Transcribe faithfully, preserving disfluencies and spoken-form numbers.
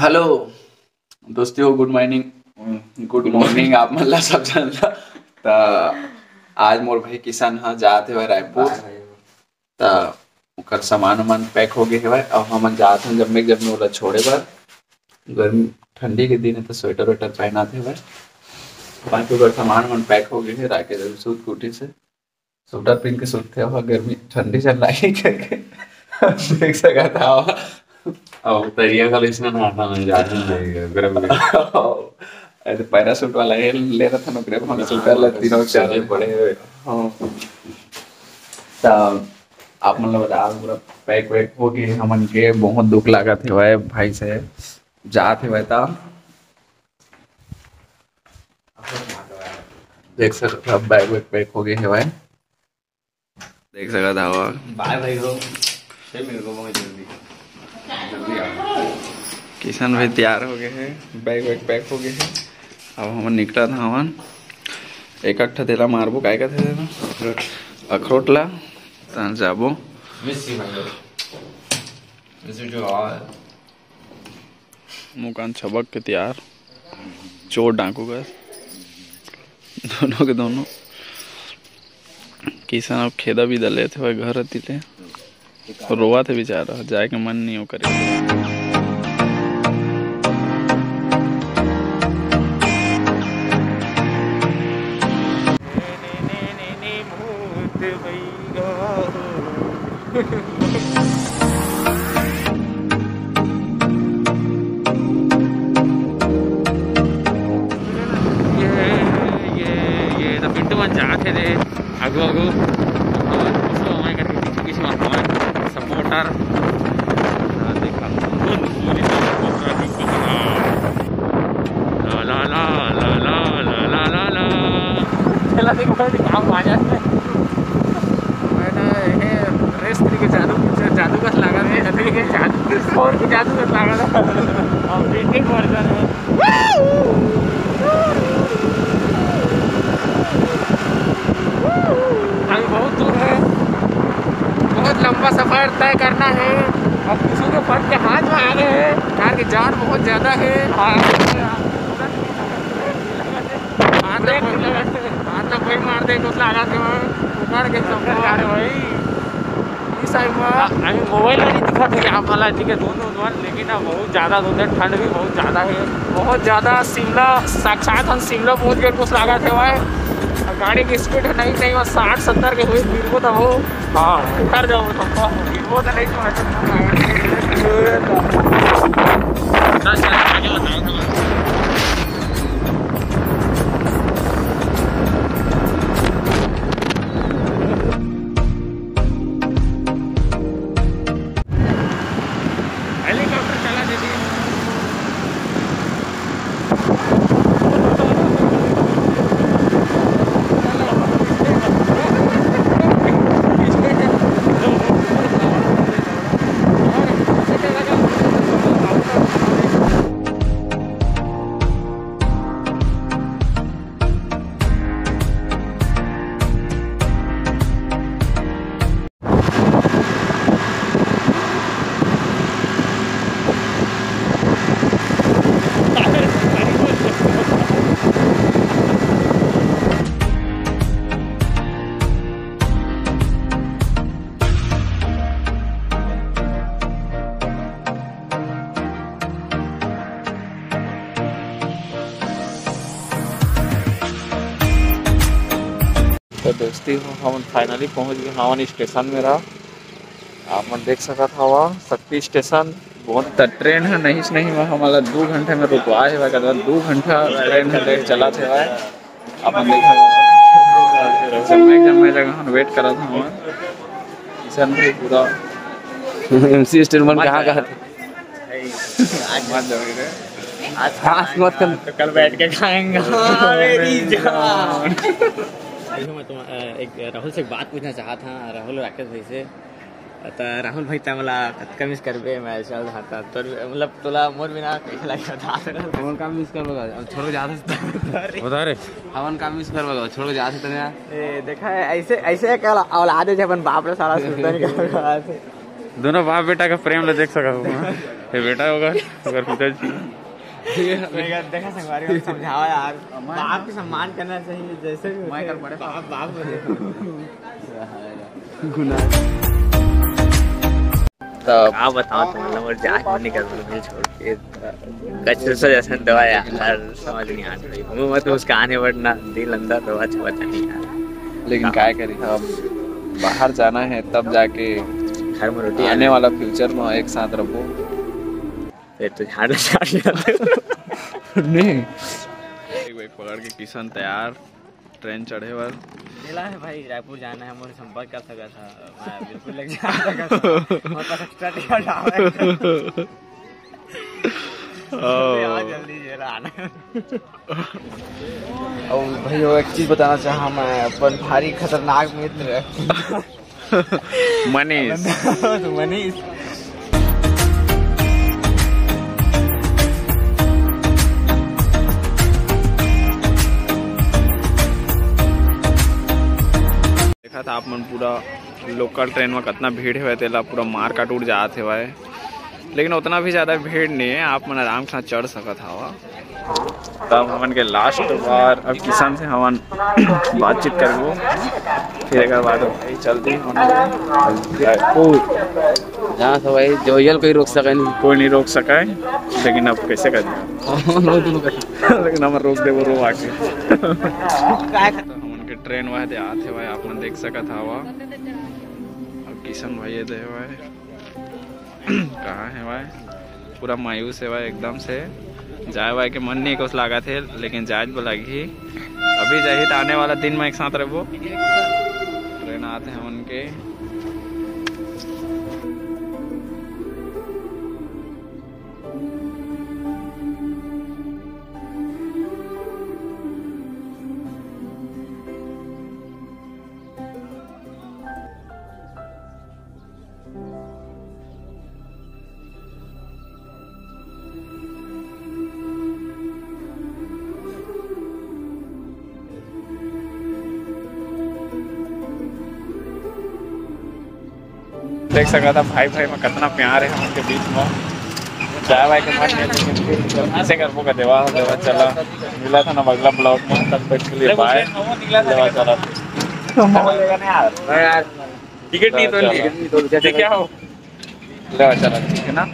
Hello दोस्ती हो, गुड morning. गुड morning आप मन ला, सब झन ला। त आज मोर भाई किशन ह जात हेवय रायपुर, त ओकर सामान उमान पैक हो गे हेवय। अब हमन जात हन जम्मे के जम्मे ओला छोड़े बर। गर्मी, ठंडी के दिन हे त स्वेटर वेटर पहनात हेवय। बाकी ओकर सामान उमान पैक हो गे हे, राकेश अभी सूत के उठिस हे। स्वेटर पहन के सुतथे, अब गर्मी ठंडी चल रही करके देख सकत हव। अब तरिया का इसने नहाता मैं, जाने नहीं गया, गर्म गया। अरे पैराशूट वाला ये ले रहा था ना, ओकरे हम स्वेटर ला तीनों चार चले पड़े हुए। हाँ। त आप मन ला बता, पूरा पैक वैक हो गे हमन के। बहुत दुख लागत हेवय भाई से, जात हेवय त देख सकत हव, बैग वैग पैक हो गे हेवय। देख सकत हव, बाय भाई हो, फिर मिलबो बहुत जल्दी। जल्दी आओ। किशन भाई तैयार हो गे हे, बैग वैग पैक हो गे हे। अब हमन निकलत हवन, एक अट्ठा तेला मारबो, काय कथे तेला? अखरोट ला, तहन जाबो। Miss you, my love. Miss you too all. मुकान छबक के तैयार, चोर डाकू कस, दोनों के दोनों। किशन अब खेदा बिदा लेत हवय घर अति ले, रोवत हे बेचारा, जाए के मन नहीं ओकर। ये, ये, ये तो पिंटू मन जात हे रे, आगू, आगू। और उसको हमारे करके पीछे, पीछे में हमारे सपोर्टर। हाँ, देखा। कौन? पूरी सपोर्टर। ला, ला, ला। चला, देखो, देखो, आप आ जाते हैं। मैंने ये रेस तरीके जादू, जादू का लगा है, जादू के जादू, और भी जादू का लगा था। अपडेटेड वर्जन है। अभी बहुत दूर है, बहुत लंबा सफर तय करना है। अब किसी के फट के हाथ में आ गए हैं, कार की जान बहुत ज्यादा है। हाथ में कोई, हाथ में कोई मार दे, कुछ लगा के उखाड़ के सब भाई। इस टाइम में अभी मोबाइल में नहीं दिखा था आप वाला, ठीक है, दोनों दोनों, लेकिन अब बहुत ज्यादा धुंध है, ठंड भी बहुत ज्यादा है। बहुत ज्यादा शिमला, साक्षात हम शिमला पहुंच गए, कुछ लगा थे भाई। अब गाड़ी की स्पीड है नहीं, नहीं, बस साठ सत्तर के हुई, गिरबो तो हो। हाँ। उतर जाओ तो, गिरबो तो नहीं तो। दस हजार आगे बताओ तो। हेलीकॉप्टर चला दीजिए। तो दोस्ती हो, हमन finally पहुंच गए हवन स्टेशन में रहा। आप मन देख सकत हवा शक्ति स्टेशन। बहुत त ट्रेन है नहीं से नहीं, मैं हमारा दो घंटे में रुकवा है, दो घंटा ट्रेन है लेट चला थे। आप मन देख सकत हवा, जम्मे जम्मे जगह हम वेट करत हवन। किशन भी पूरा एमसी स्टेशन मन कहाँ कहाँ थे? मत जाओ रे। आज खास मत कर। तो कल बैठ के खाएंगे। हाँ, मेरी जान। देखो, मैं तुम, अ, एक राहुल से एक बात पूछना चाहा था, राहुल राकेश भाई से। त राहुल भाई, तै मोला कतका मिस करबे? मैं चल रहा था, तोर, मतलब, तोला मोर बिना कैसे लगे, बता सकत हस? हमन का मिस करबे गा? अब छोड़ के जात हस त। अरे। बता रे। हमन का मिस करबे गा? छोड़ के जात हस त। ए, देखा है, ऐसे, ऐसे एक औला-, औलाद है, जे अपन बाप रे साला सुनता नहीं। दोनों बाप बेटा का प्रेम ला देख सकत हूँ। हे बेटा होगा, अगर पिताजी। देखा संगवारी, समझावा यार, बाप के सम्मान करना चाहिए, जैसे भी मैं होते कर पड़े। बाप, बाप होते। गुनाह। तब का बताओ तुम लोग, जाके मनी कर मिल छोड़ के कचरा सा जैसा दवा यार, समझ नहीं आता भाई। मुंह में तो उसका आने, बट ना दिल अंदर दवा छुआ नहीं यार। लेकिन काय करी, अब बाहर जाना है, तब जाके घर में रोटी आने वाला फ्यूचर में एक साथ रखो। फिर तो झाड़ झाड़ जाते। नहीं। एक बार पकड़ के किशन तैयार ट्रेन चढ़े बर। मिला है भाई, रायपुर जाना है, मोर संपर्क कर सका था, मैं बिल्कुल लग जा सका था। मोर पास एक्स्ट्रा टिकट आवे। आओ। जल्दी ये रहा ना। और भाई, वो एक चीज बताना चाहा मैं, अपन भारी खतरनाक मित्र। मनीष। मनीष। देखा था आप मन, पूरा लोकल ट्रेन में कितना भीड़ है, तेला पूरा मार काट उड़ जात है भाई। लेकिन उतना भी ज्यादा भीड़ नहीं है, आप मन आराम से चढ़ सकत हवा। तब हमन के लास्ट बार अब किशन से हमन बातचीत करबो, फिर एक बाद चलते हैं। जहाँ से भाई, जो यल कोई रोक सके नहीं। कोई नहीं रोक सका है, लेकिन अब कैसे कर दिया? लेकिन हम रोक दे वो रो आके। हमन के ट्रेन वह दे आते भाई, आप मन देख सकत हवा। अब किशन भाई ये दे भाई। कहाँ है भाई? पूरा मायूस है भाई एकदम से। जाए वाए के मन नहीं कुछ लागत है, लेकिन जाए बर लगही। अभी जाही तो आने वाला दिन में एक साथ रहबो। ट्रेन आते हैं उनके। देख सकत हव भाई भाई में कितना प्यार है हमन के बीच में। चाय वाय के मन नहीं, लेकिन फिर जब कैसे करबो का देवा देवा चला। मिला था ना अगला ब्लॉग में, तब तक के लिए बाय। देवा चला। टिकट नहीं तो, टिकट नहीं तो क्या हो? लेवा चला, ठीक है ना।